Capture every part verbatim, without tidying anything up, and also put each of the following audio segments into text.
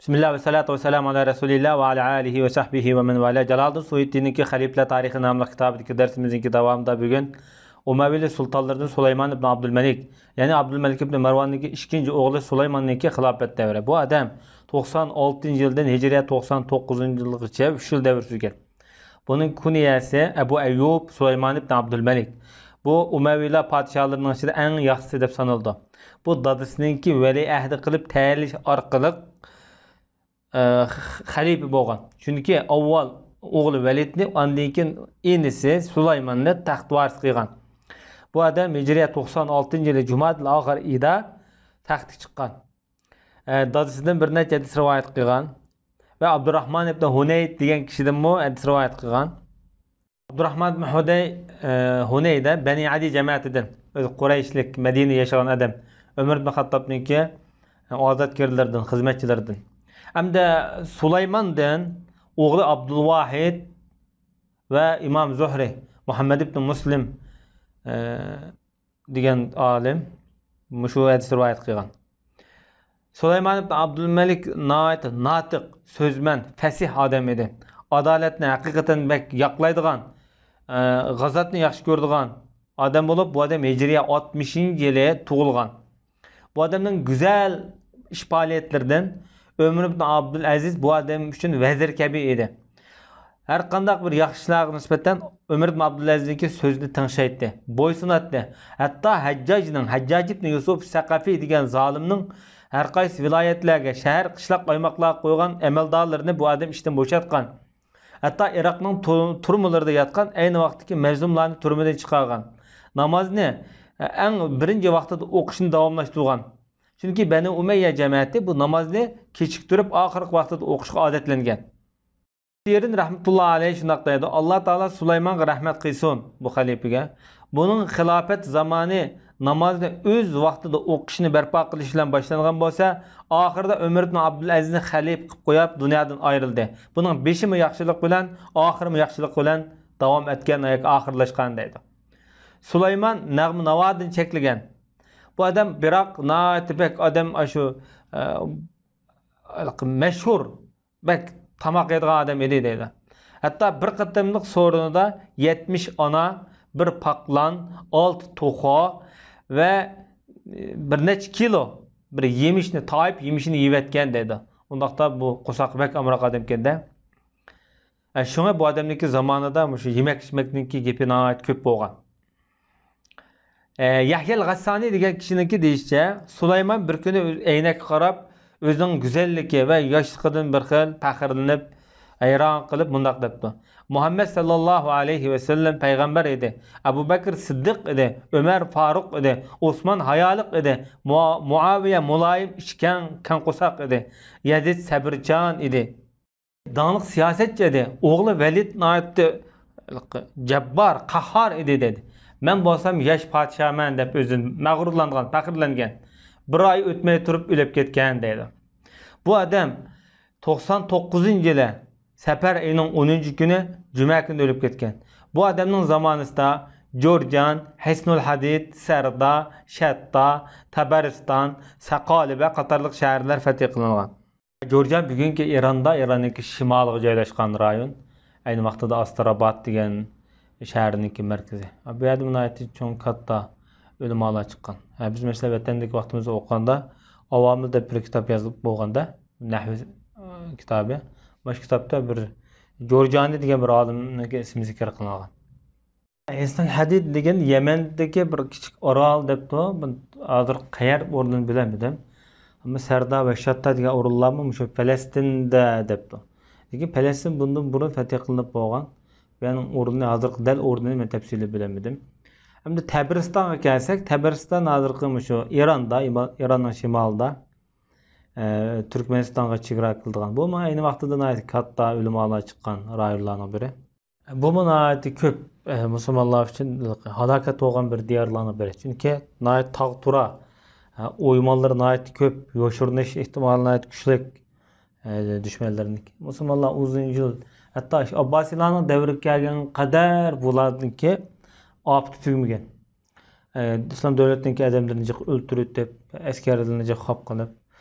بىسمىللا ۋەسسالاتۇ ۋەسسالامۇ ئالا رەسۇلىللا ۋە ئالا ئالىھى ۋە سەھبىھى ۋە مەن ۋالا. جالالىدىن سۇيۇتىنىڭكى خەلىپىلەر تارىخى ناملىق كىتابىدىكى دەرسىمىزنىڭكى داۋامىدا بۈگۈن ئۇمەۋىلى سۇلتانلىرىدىن سۇلايمان ئىبن ئابدۇلمەلىك، يەنى ئابدۇلمەلىك ئىبن مەرۋاننىڭكى ئىككىنچى ئوغلى سۇلايماننىڭكى خىلاپەت دەۋرى. بۇ ئادەم توقسان ئالتىنچى يىلدىن ھىجرىيە توقسان توققۇزىنچى يىلغىچە ئۈچ يىل دەۋر سۈرگەن. بۇنىڭ كۇنيەسى ئەبۇ ئەييۇب سۇلايمان ئىبن ئابدۇلمەلىك. بۇ ئۇمەۋىيلار پادىشاھلىرىنىڭ ئىچىدە ئەڭ ياخشىسى دەپ سانىلىدۇ. بۇ دادىسىنىڭكى ۋەلىئەھدى قىلىپ تەيىنلىشى ئارقىلىق، ئە، خەلىپە بولغان. چۈنكى ئاۋۋال ئوغلى ۋەلىدنى، ئاندىن كېيىن ئىنىسى سۇلايماننى تەخت ۋارىس قىلغان. بۇ ئادەم ھىجرىيە توقسان ئالتىنچى يىلى جۇمادىل ئاخىر ئېيىدا تەختكە چىققان. ئە، دادىسىدىن بىر نەچچە ھەدىس رىۋايەت قىلغان ۋە ئابدۇراخمان ئىبن ھۇنەيد دېگەن كىشىدىنمۇ ھەدىس رىۋايەت قىلغان. ئابدۇراخمان ئىبن ھۇدەي، ئە، ھۇنەيدە بەنى ئەدى جەمەتىدىن، ئۆزى قۇرەيشلىك، مەدىنىدە ياشىغان ئادەم، ئۆمەر ئىبن خاتتابنىڭكى، ئە، ئازادكارلىرىدىن، خىزمەتچىلىرىدىن. ئەمدى سۇلايماندىن ئوغلى ئابدۇلۋاھىد ۋە ئىمام زۇھرى، مۇھەممەد ئىبن مۇسلىم، ئە، دېگەن ئالىم مۇشۇ ھەدىسنى رىۋايەت قىلغان. سۇلايمان ئىبن ئابدۇلمەلىك ناھايىتى ناتىق، سۆزمەن، پەسىھ ئادەم ئىدى. ئادالەتنى ھەقىقەتەن بەك ياقلايدىغان، ئە، غازاتنى ياخشى كۆرىدىغان ئادەم بولۇپ، بۇ ئادەم ھىجرىيە ئاتمىشىنچى يىلى تۇغۇلغان. بۇ ئادەمنىڭ گۈزەل ئىش پائالىيەتلىرىدىن ئۆمەر ئىبن ئابدۇلئەزىز بۇ ئادەم ئۈچۈن ۋەزىر كەبى ئىدى. ھەر قانداق بىر ياخشى ئىشلارغا نىسبەتەن ئۆمەر ئىبن ئابدۇلئەزىزنىڭكى سۆزىنى تىڭشايتتى، بويسۇناتتى. ھەتتا ھەججاجنىڭ، ھەججاج ئىبن يۈسۈف سەقەفى دېگەن زالىمنىڭ ھەر قايسى ۋىلايەتلەرگە، شەھەر، قىشلاق، ئايماقلارغا قويغان ئەمەلدارلىرىنى بۇ ئادەم ئىشتىن بوشاتقان. ھەتتا ئىراقنىڭ تۇ-، تۈرمىلىرىدە ياتقان ئەينى ۋاقىتتىكى مەزلۇملارنى تۈرمىدىن چىقارغان. نامازنى ئەڭ بىرىنچى ۋاقتىدا ئوقۇشنى داۋاملاشتۇرغان. چۈنكى بەنى ئۇمەييە جەمەتى بۇ نامازنى كېچىكتۈرۈپ، ئاخىرقى ۋاقتىدا ئوقۇشقا ئادەتلەنگەن. سىرىن رەھمەتۇللا ئەلەيھ شۇنداق دەيدۇ، ئاللا تائالا سۇلايمانغا رەھمەت قىلسۇن، بۇ خەلىپىگە. بۇنىڭ خىلاپەت زامانى نامازنى ئۆز ۋاقتىدا ئوقۇشنى بەرپا قىلىش بىلەن باشلانغان بولسا، ئاخىرىدا ئۆمەر ئىبن ئابدۇلئەزىزنى خەلىپە قىلىپ قويۇپ، دۇنيادىن ئايرىلدى. بۇنىڭ بېشىمۇ ياخشىلىق بىلەن، ئاخىرىمۇ ياخشىلىق بىلەن داۋام ئەتكەن ياكى ئاخىرلاشقان دەيدۇ. سۇلايمان نەغمە ناۋادىن چەكلىگەن. بۇ ئادەم بىراق ناھايىتى بەك ئادەم ئاشۇ، ئە، مەشھۇر، بەك تاماق يەيدىغان ئادەم ئىدى دەيدۇ. ھەتتا بىر قېتىملىق سورۇنىدا يەتمىش ئانا، بىر پاقلان، ئالتە توخۇ ۋە بىر نەچچە كىلو بىر يېمىشنى تايىپ، يېمىشىنى يېۋەتكەن دەيدۇ. ئۇنداقتا بۇ قورساقى بەك ئامراق ئادەمكەن-دە. ئە، شۇڭا بۇ ئادەمنىڭكى زامانىدا مۇشۇ يېمەك-ئىچمەكنىڭكى گېپى ناھايىتى كۆپ بولغان. ئە، يەھيەل غەسسانى دېگەن كىشىنىڭكى دېيىشىچە، سۇلايمان بىر كۈنى ئۆز-، ئەينەككە قاراپ، ئۆزىنىڭ گۈزەللىكى ۋە ياشلىقىدىن بىر خىل پەخىرلىنىپ، ھەيران قېلىپ مۇنداق دەپتۇ، مۇھەممەد سەللەللاھۇ ئەلەيھى ۋەسەللەم پەيغەمبەر ئىدى، ئەبۇ بەكىر سىددىق ئىدى، ئۆمەر فاروق ئىدى، ئوسمان ھايالىق ئىدى، مۇ-، مۇئاۋىيە مۇلايىم، ئىچى كەڭ، كەڭ قورساق ئىدى، يەزىد سەبرچان ئىدى. داڭلىق سىياسەتچى ئىدى. ئوغلى ۋەلىد ناھايىتى جەببار، قاھھار ئىدى دەيدۇ. مەن بولسام ياش پادىشاھمەن دەپ ئۆزىنى مەغرۇرلانغان، پەخىرلەنگەن. بىر ئاي ئۆتمەي تۇرۇپ ئۆلۈپ كەتكەن دەيدۇ. بۇ ئادەم توقسان توققۇزىنچى يىلى سەپەر ئېيىنىڭ ئونىنچى كۈنى جۈمە كۈنى ئۆلۈپ كەتكەن. بۇ ئادەمنىڭ زامانىسىدا جۇرجان، ھەسنۇل ھەدىد، سەردا، شەتتا، تەبەرىستان، سەقالىبە قاتارلىق شەھەرلەر فەتھى قىلىنغان. جۇرجان بۈگۈنكى ئىراندا، ئىراننىڭكى شىمالىغا جايلاشقان رايون. ئەينى ۋاقتىدا ئاستراباد دېگەن شەھەرنىڭكى مەركىزى. بۇ يەردە ناھايىتى چوڭ، كاتتا ئۆلىمالار چىققان. ھە، بىز، مەسىلەن، ۋەتەندىكى ۋاقتىمىزدا ئوقۇغاندا، ئاۋامىل دەپ بىر كىتاب يازىلىپ بولغاندا، نەھۋى، ئە، كىتابى. مۇشۇ كىتابتا بىر جۇرجانى دېگەن بىر ئالىمنىڭكى ئىسمى زىكىر قىلىنغان. ھەسنۇل ھەدىد دېگەن يەمەندىكى بىر كىچىك ئارال دەپتۇ. بۇ ھازىر قەيەر ئورنىنى بىلەلمىدىم. ئەمما سەردا ۋە شاتتا دېگەن ئورۇنلارمۇ مۇشۇ پەلەستىندە دەپتۇ. لېكىن پەلەستىن بۇندىن بۇرۇن فەتھى قىلىنىپ بولغان. بۇ يەرنىڭ ئورنى، ھازىرقى دەل ئورنىنى مەن تەپسىلىي بىلەلمىدىم. ئەمدى تەبرىستانغا كەلسەك، تەبرىستان ھازىرقى مۇشۇ ئىراندا، ئىما-، ئىراننىڭ شىمالىدا، ئە، تۈركمەنىستانغا چېگرا كېلىدىغان. بۇمۇ ئەينى ۋاقتىدا ناھايىتى كاتتا ئۆلىمالار چىققان رايونلارنىڭ بىرى. بۇمۇ ناھايىتى كۆپ، ئە، مۇسۇلمانلار ئۈچۈن ھالاكەت بولغان بىر دىيارلارنىڭ بىرى. چۈنكى ناھايىتى تاغ تۇرا، ئە، ئويمانلىرى ناھايىتى كۆپ، يوشۇرۇنۇش ئېھتىمالى ناھايىتى كۈچلۈك، ئە، دۈشمەنلىرىنىڭكى. مۇسۇلمانلار ئۇزۇن يىل، ھەتتا ئابباسىيلارنىڭ دەۋرىگە كەلگەنگە قەدەر بۇلاردىكى ئاپىتى تۈگىمىگەن. ئە، ئىسلام دۆلىتىنىڭكى ئادەملىرىنى جىق ئۆلتۈرۈۋېتىپ، ئەسكەرلىرىنى جىق خاپا قىلىپ،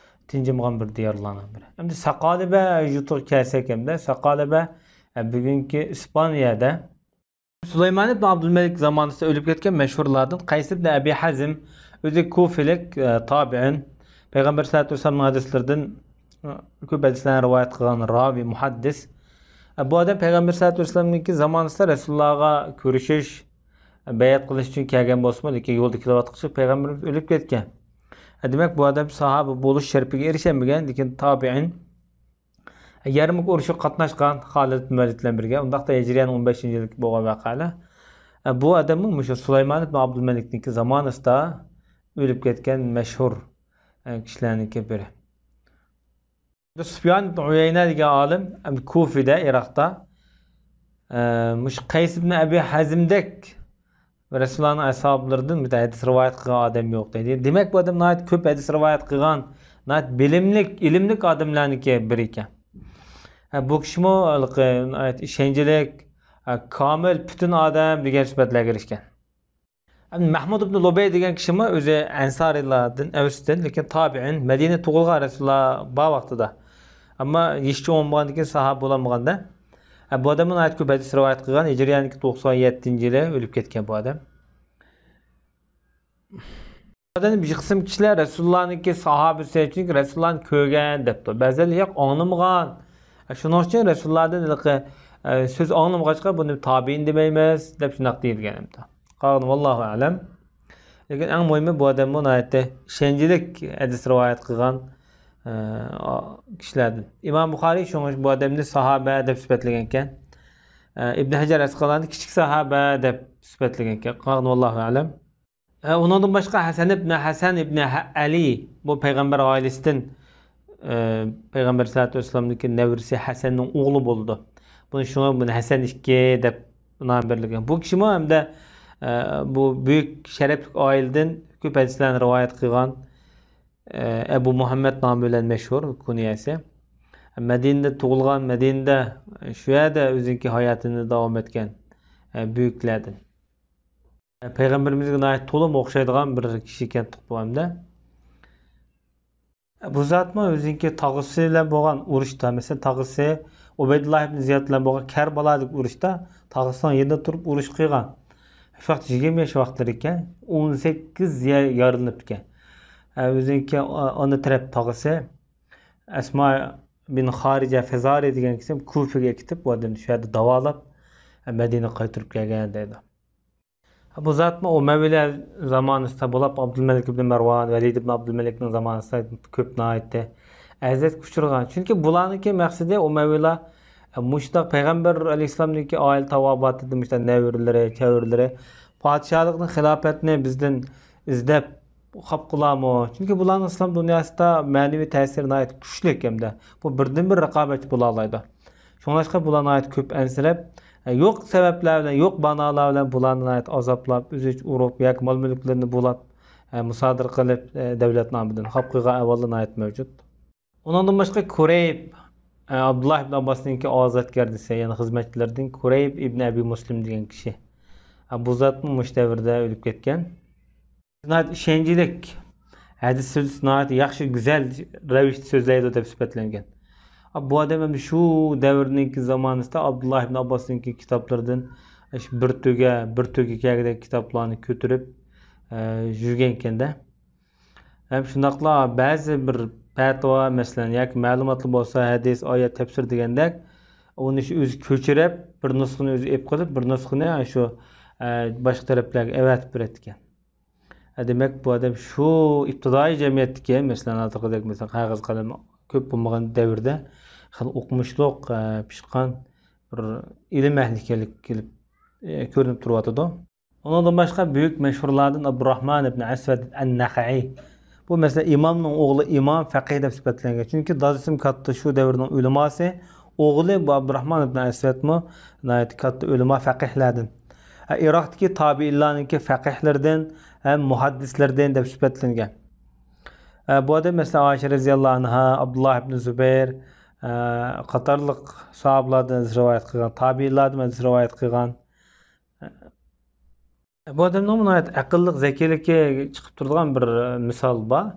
تىنجىمىغان بىر دىيارلارنىڭ بىرى. ئەمدى ساقالىبە يۇرتىغا كەلسەك، ئەمدى ساقالىبە، ئە، بۈگۈنكى ئىسپانىيەدە. سۇلايمان ئىبن ئابدۇلمەلىك زامانىسىدا ئۆلۈپ كەتكەن مەشھۇرلاردىن قەيس ئىبن ئەبى ھەزىم، ئۆزى كۇفىلىك، ئە، تابىئىن، پەيغەمبەر سەللەللاھۇ ئەلەيھى ۋەسەللەمنىڭ ھەدىسلىرىدىن، ئە، كۆپ ھەدىسلەرنى رىۋايەت قىلغان راۋى، مۇھەددىس. ئە، بۇ ئادەم پەيغەمبەر سەللەللاھۇ ئەلەيھى ۋەسەللەمنىڭكى زامانىسىدا رەسۇلۇللاغا كۆرۈشۈش، بەيئەت قىلىش ئۈچۈن كەلگەن بولسىمۇ، لېكىن يولدا كېلىۋاتقۇچە پەيغەمبىرىمىز ئۆلۈپ كەتكەن. ئە، دېمەك، بۇ ئادەم ساھابە بولۇش شەرىپىگە ئېرىشەلمىگەن، لېكىن تابىئىن. يەرمۇك ئۇرۇشىغا قاتناشقان خالىد بىن ۋەلىد بىلەن بىرگە. ئۇنداقتا ھىجرىيەنىڭ ئون بەشىنچى يىلى بولغان ۋەقەلەر. ئە، بۇ ئادەممۇ مۇشۇ سۇلايمان ئىبن ئابدۇلمەلىكنىڭكى زامانىسىدا ئۆلۈپ كەتكەن مەشھۇر، ئە، كىشىلەرنىڭكى بىرى. سۇفيان ئىبن ئۇيەينە دېگەن ئالىم، ئەمدى كۇفىدە، ئىراقتا، ئە، مۇشۇ قەيس ئىبن ئەبى ھەزىمدەك رەسۇلۇللانىڭ ئەسھابلىرىدىن بىر ھەدىس رىۋايەت قىلغان ئادەم يوق دەيدۇ. دېمەك، بۇ ئادەم ناھايىتى كۆپ ھەدىس رىۋايەت قىلغان، ناھايىتى بىلىملىك، ئىلىملىك ئادەملەرنىڭكى بىرى ئىكەن. ھە، بۇ كىشىمۇ ھېلىقى ناھايىتى ئىشەنچلىك، ھە، كامىل، پۈتۈن ئادەم دېگەن سۈپەتلەرگە ئېرىشكەن. ئەمدى مەھمۇد ئىبن لۇبەي دېگەن كىشىمۇ ئۆزى ئەنسارىيلاردىن، ئەۋستىن، لېكىن تابىئىن، مەدىنە تۇغۇلغان رەسۇلۇللا بار ۋاقتىدا. ئەمما يېشى چوڭ بولمىغاندىن كېيىن ساھابە بولالمىغاندا. ئە، بۇ ئادەممۇ ناھايىتى كۆپ ھەدىس رىۋايەت قىلغان، ھىجرىيەنىڭكى توقسان يەتتىنچى يىلى ئۆلۈپ كەتكەن بۇ ئادەم. بۇ ئادەمنى بىر قىسىم كىشىلەر رەسۇلۇللانىڭكى ساھابىسى، چۈنكى رەسۇلۇللانى كۆرگەن دەپتۇ. بەزىلەر ياق، ئاڭلىمىغان. ئە، شۇنىڭ ئۈچۈن رەسۇلۇللادىن ھېلىقى، ئە، سۆز ئاڭلىمىغاچقا بۇنى تابىئىن دېمەيمىز دەپ شۇنداق دېيىلگەن ئەمدى. قالغىنى ۋاللاھۇ ئەلەم. لېكىن ئەڭ مۇھىمى بۇ ئادەممۇ ناھايىتى ئىشەنچلىك ھەدىس رىۋايەت قىلغان، ئە، كىشىلەردىن. ئىمام بۇخارىي شۇڭا بۇ ئادەمنى ساھابە دەپ سۈپەتلىگەنكەن. ئە، ئىبن ھەجەر ئەسقالانى كىچىك ساھابە دەپ سۈپەتلىگەنكەن. قالغىنى ۋاللاھۇ ئەلەم. ئە، ئۇنىڭدىن باشقا ھەسەن ئىبن ھەسەن ئىبن ھە-، ئەلى، بۇ پەيغەمبەر ئائىلىسىدىن، ئە، پەيغەمبەر سەللەللاھۇ ئەلەيھى ۋەسەللەمنىڭكى نەۋرىسى ھەسەننىڭ ئوغلى بولىدۇ. بۇنى شۇڭا بۇنى ھەسەن ئىككى دەپ نام بېرىلگەن. بۇ كىشىمۇ ھەمدە، ئە، بۇ بۈيۈك شەرەپلىك ئائىلىدىن كۆپ ھەدىسلەرنى رىۋايەت قىلغان، ئە، ئەبۇ مۇھەممەد نامى بىلەن مەشھۇر كۇنيەسى. مەدىنىدە تۇغۇلغان، مەدىنىدە، شۇ يەردە ئۆزىنىڭكى ھاياتىنى داۋام ئەتكەن، ئە، بۈيۈكلەردىن. پەيغەمبىرىمىزگە ناھايىتى تولىمۇ ئوخشايدىغان بىر كىشى ئىكەن تۇغقان ئەمدى. بۇ زاتمۇ ئۆزىنىڭكى تاغىسى بىلەن بولغان ئۇرۇشتا، مەسىلەن، تاغىسى ئۇبەيدۇللا ئىبن زىياد بىلەن بولغان كەربالادىكى ئۇرۇشتا تاغىسىنىڭ يېنىدا تۇرۇپ ئۇرۇش قىلغان. شۇ ۋاقىت يىگىرمە ياش ۋاقىتلىرى ئىكەن، ئون سەككىز يە-، يارىلىنىپتىكەن. ئە، ئۆزىنىڭكى ئانا تەرەپ تاغىسى ئەسما بىن خارىجە فەزارى دېگەن كىشى كۇفىگە كېتىپ، بۇ ئادەمنى شۇ يەردە داۋالاپ، مەدىنىگە قايتۇرۇپ كەلگەن دەيدۇ. بۇ زاتمۇ ئۇمەۋىيلەر زامانىسىدا بولۇپ، ئابدۇلمەلىك ئىبن مەرۋان، ۋەلىد ئىبن ئابدۇلمەلىكنىڭ زامانىسىدا كۆپ ناھايىتى ئەزىيەتكە ئۇچرىغان. چۈنكى بۇلارنىڭكى مەقسىتى ئۇمەۋىيلار، ئە، مۇشۇنداق پەيغەمبەر ئەلەيھىسسالامنىڭكى ئائىلە تاۋابىئاتىدىن مۇشۇنداق نەۋرىلىرى، چەۋرىلىرى پادىشاھلىقنى، خىلاپەتنى بىزدىن ئىزدەپ قاپقۇلارمۇ؟ چۈنكى بۇلارنىڭ ئىسلام دۇنياسىدا مەنىۋى تەسىرى ناھايىتى كۈچلۈك ھەمدە بۇ بىردىنبىر رىقابەتچى بولالايدۇ. شۇڭلاشقا بۇلار ناھايىتى كۆپ ئەنسىرەپ، يوق سەۋەبلەر بىلەن، يوق بانالار بىلەن بۇلارنى ناھايىتى ئازابلاپ، ئۆزىچە ئۇرۇپ ياكى مال-مۈلۈكلىرىنى بۇلاپ، مۇسادىرە قىلىپ، دەۋلەت نامىدىن خاپا قىلغان ئەھۋاللار ناھايىتى مەۋجۇت. ئۇنىڭدىن باشقا كۇرەيب، ئابدۇللا ئىبن ئابباسنىڭكى ئازادگەردىسى، يەنى خىزمەتچىلىرىدىن كۇرەيب ئىبن ئەبى مۇسلىم دېگەن كىشى. بۇ زاتمۇ مۇشۇ دەۋردە ئۆلۈپ كەتكەن. ناھايىتى ئىشەنچلىك، ھەدىس سۆز ناھايىتى ياخشى، گۈزەل رەۋىشتە سۆزلەيدۇ دەپ سۈپەتلەنگەن. بۇ ئادەم ئەمدى شۇ دەۋرنىڭكى زامانىسىدا ئابدۇللا ئىبن ئابباسنىڭكى كىتابلىرىدىن شۇ بىر تۆگە، بىر تۆگە كەلگۈدەك كىتابلارنى كۆتۈرۈپ، ئە، يۈرگەنكەن-دە. ھەم شۇنداقلا بەزى بىر پەتىۋا، مەسىلەن، ياكى مەلۇماتلار بولسا، ھەدىس، ئايەت، تەپسىر دېگەندەك، ئۇنى شۇ ئۆزى كۆچۈرۈپ، بىر نۇسخىنى ئۆزى ئېلىپ قېلىپ، بىر نۇسخىنى شۇ، ئە، باشقا تەرەپلەرگە ئەۋەتىپ بېرەتتىكەن. ھە، دېمەك، بۇ ئادەم شۇ ئىپتىدائىي جەمئىيەتتىكى، مەسىلەن، ھازىرقىدەك، مەسىلەن، قەغەز قەلەم كۆپ بولمىغان دەۋردە خېلى ئوقۇمۇشلۇق، ئە، پىشقان، بىر ئىلىم ئەھلى ئىكەنلىكى كېلىپ، ئە، كۆرۈنۈپ تۇرۇۋاتىدۇ. ئۇنىڭدىن باشقا بۈيۈك مەشھۇرلاردىن ئابدۇرراھمان ئىبن ئەسۋەد ئەن-نەخەئى. بۇ، مەسىلەن، ئىمامنىڭ ئوغلى ئىمام، فەقىھ دەپ سۈپەتلەنگەن. چۈنكى دادىسىمۇ كاتتا شۇ دەۋرنىڭ ئۆلىماسى، ئوغلى بۇ ئابدۇراخمان ئىبن ئەسۋەدمۇ ناھايىتى كاتتا ئۆلىما، فەقىھلەردىن. ئە، ئىراقتىكى تابىئىنلارنىڭكى فەقىھلىرىدىن ھەم مۇھەددىسلىرىدىن دەپ سۈپەتلەنگەن. ئە، بۇ ئادەم، مەسىلەن، ئائىشە رەزىياللاھۇ ئەنھا، ئابدۇللا ئىبن زۇبەير، ئە، قاتارلىق ساھابىلاردىن ھەدىس رىۋايەت قىلغان، تابىئىنلاردىن ھەدىس رىۋايەت قىلغان. بۇ ئادەمنىڭ ناھايىتى ئەقىللىق، زەكىيلىكى چىقىپ تۇرىدىغان بىر، ئە، مىسال بار.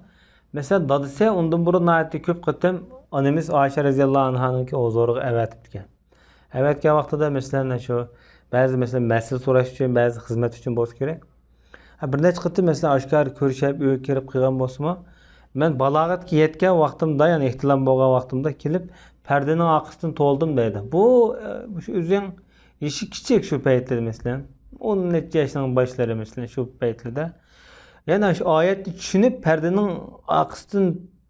مەسىلەن، دادىسى ئۇندىن بۇرۇن ناھايىتى كۆپ قېتىم ئانىمىز ئائىشە رەزىياللاھۇ ئەنھانىڭكى ھۇزۇرىغا ئەۋەتىپتىكەن. ئەۋەتكەن ۋاقتىدا، مەسىلەن، شۇ بەزى، مەسىلەن، مەسىلە سوراش ئۈچۈن، بەزى خىزمەت ئۈچۈن بولسا كېرەك. ھە، بىر نەچچە قېتىم، مەسىلەن، ئاشكارا كۆرۈشۈپ، ئۆيگە كىرىپ قىلغان بولسىمۇ، مەن بالاغەتكە يەتكەن ۋاقتىمدا، يەنى ئېھتىلام بولغان ۋاقتىمدا كېلىپ، پەردىنىڭ ئارقىسىدىن تولدۇم دەيدۇ. بۇ، ئە، مۇشۇ ئۆزۈڭ يېشى كىچىك شۇ پەيتلىدە، مەسىلەن، ئون نەچچە ياشنىڭ باشلىرى، مەسىلەن، شۇ پەيتلىدە. يەنى شۇ ئايەتنى چۈشىنىپ، پەردىنىڭ ئارقىسىدىن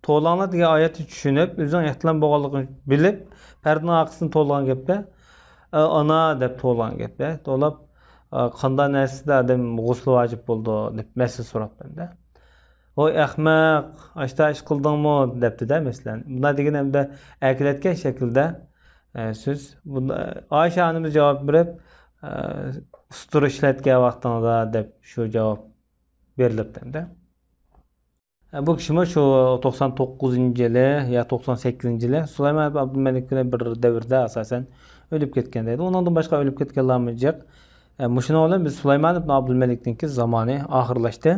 توۋلاڭلار دېگەن ئايەتنى چۈشىنىپ، ئۆزىنىڭ ئېھتىلام بولغانلىقىنى بىلىپ، پەردىنىڭ ئارقىسىدىن توۋلىغان گەپتە، ئە، ئانا دەپ توۋلىغان گەپتە. توۋلاپ، ئە، قانداق نەرسىدە ئادەم غۇسلى ۋاجىپ بولىدۇ دەپ مەسىلە سوراپتىمدە. ۋاي ئەخمەق، ئاشتا ئىش قىلدىڭمۇ دەپتىدە، مەسىلەن. بۇنداق دېگىنى ئەمدى ئەركىلەتكەن شەكىلدە، ئە، سۆز. بۇندا ئائىشە ئانىمىز جاۋاب بېرىپ، ئە، ئۇستىرا ئىشلەتكەن ۋاقتىڭدا دەپ شۇ جاۋاب بېرىلىپتىمدە. ئە، بۇ كىشىمۇ شۇ توقسان توققۇزىنچى يىلى يا توقسان سەككىزىنچى يىلى سۇلايمان ئابدۇلمەلىك بىلەن بىر دەۋردە ئاساسەن ئۆلۈپ كەتكەن دەيدۇ. ئۇنىڭدىن باشقا ئۆلۈپ كەتكەنلەرمۇ جىق. ئە، مۇشۇنىڭ بىلەن بىز سۇلايمان ئىبن ئابدۇلمەلىكنىڭكى زامانى ئاخىرلاشتى.